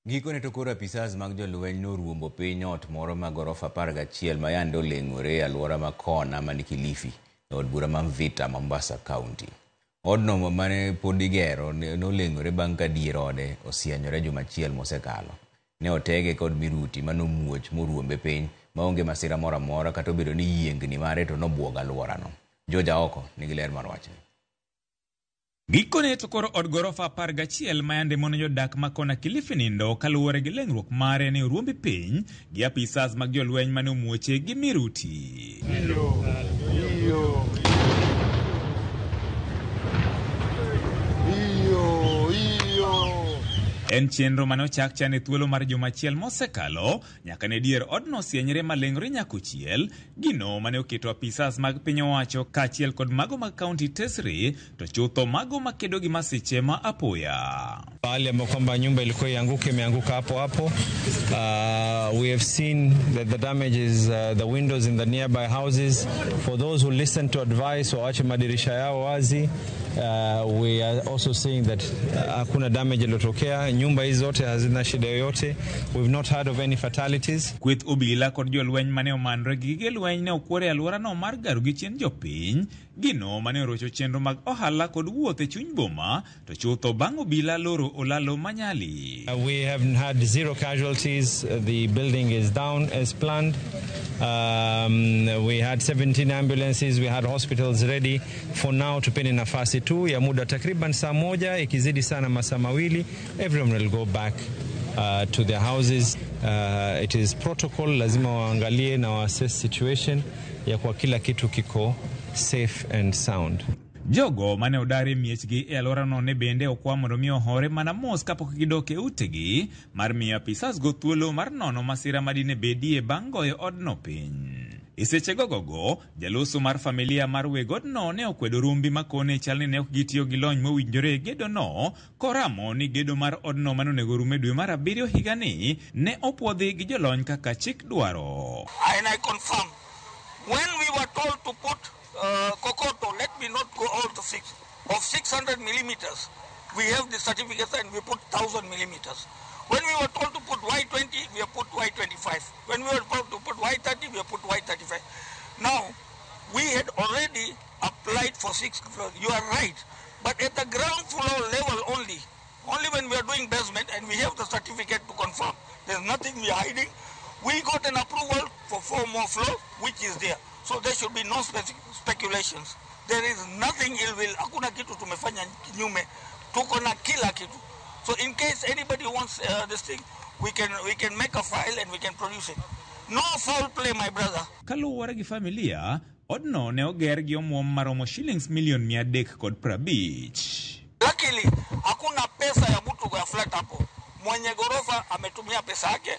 Gikone to koro apisas mag jolweny noruombo piny ot moro ma gorofa 11 ma yande oleng'ore e alwora ma kona mani Kilifi e od bura ma Mvita, Mombasa County. Odno mane pod igero noleng'ore bang' ka dier ode osienyore juma achiel mosekalo. Ne otege kod miruti manomuoch moruombe piny maonge masira moro amora kata obedo ni yiengni mare to nobuogo alworano. George Aoko nigi ler mar wachni. Gikone to koro od gorofa 11 ma yande mono jodak ma kona Kilifi nindo kaluwore gi leng'ruok mare ne oruombi piny gi apisas mag jolweny mane omuoche gi miruti. En chenro mane ochak chan e thuolo mar juma achiel mosekalo nyaka ne dier odno sienyre maleng're nyakuchiel. Gino mane oketo apisas mag piny owacho kaachiel kod mago mag kaunti tesre to chutho mago makedo gi masiche ma apoya. Pahali ambapo kwamba nyumba ilikuwa ianguke imeanguka hapo hapo. We have seen that the damage is the windows in the nearby houses. For those who listen to advice waache madirisha yao wazi. We are also seeing that hakuna damage iliyotokea. Nyumba hizi zote hazina shida yoyote. We've not heard of any fatalities. Kweth obila kod jolweny mane omanore gi gige lweny ne okwor e alworano mar garo gi chien jopiny. Gino mane orocho chenro mag ohala kod wuoth e chuny boma to chutho bang' obila loro olalo manyali. We have had zero casualties. The building is down as planned. We had 17 ambulances, we had hospitals ready. For now tupeni nafasi tu ya muda takriban saa moja, ikizidi sana masaa mawili, everyone will go back to their houses. It is protocol, lazima waangalie na wa-assess situation ya kwa kila kitu kiko safe and sound. Jogo mane odar e miechgi e alworano ne bende okwa mondo mi ohore mana mos kapok gidok e utegi mar miyo apisas go thuolo mar nono masira madine bedie bang' goyo odno piny. E seche gogogo, jaloso mar familia mar weg odno ne okwedo rumbi makone chal ni ne ok gitiyo gi lony mowinjore e gedono, koramo ni gedo mar odno mane onego rum e dwe mar abiriyo higani ne opuodhi gi jolony kaka chik dwaro. And I confirm, when we were told to put kokoto, let me not go all to six, of 600 millimeters, we have the certificates and we put 1,000 millimeters. When we were told to put Y20, we have put Y25. When we were told to put Y30, we have put Y35. Now, we had already applied for 6 floors. You are right. But at the ground floor level only, only when we are doing basement and we have the certificate to confirm, there's nothing we are hiding. We got an approval for 4 more floors, which is there. So there should be no speculations. There is nothing ill will. Hakuna kitu tumefanya kinyume. Tuko na kila kitu. So in case anybody wants this thing, we can make a file and we can produce it. No foul play, my brother. Kaluwore gi familia, odno ne oger gi omuom maromo shillings milion 350. Luckily, hakuna pesa ya mtu ya flat hapo. Mwenye gorofa ametumia pesa yake,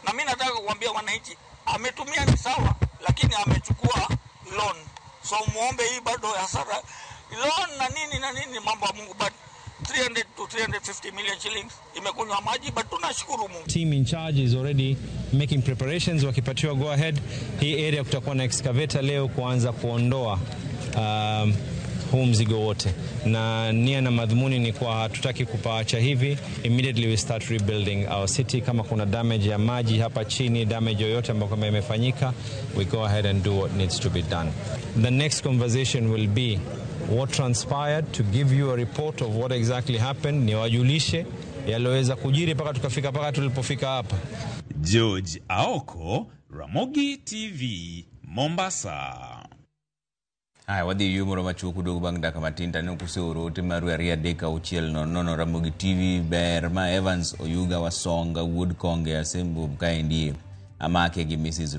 na mimi nataka kuambia wananchi, ametumia ni sawa, lakini amechukua loan. So muombe hii bado hasara. Loan na nini na nini mambo ya Mungu, but 300 to 350 million shillings imekunywa maji, but tunashukuru Mungu. Team in charge is already making preparations. Wakipatiwa go ahead, hii area kutakuwa na excavator leo kuanza kuondoa huu mzigo wote, na nia na madhumuni ni kwa hatutaki kupaacha hivi. Immediately we start rebuilding our city. Kama kuna damage ya maji hapa chini, damage yoyote ambayo kama imefanyika, we go ahead and do what needs to be done. The next conversation will be what transpired, to give you a report of what exactly happened, niwajulishe yaliyoweza kujiri mpaka tukafika mpaka tulipofika hapa. George Aoko, Ramogi TV, Mombasa. Haya, wadhi yuo moro machuok udogo bang' dakika matin to aneno kuseoro ote maru 2 3 6 0 0. Ramogi TV ber ma Evans Oyuga Wasonga wuod Konge Asembo kaendi amake gi Mrs.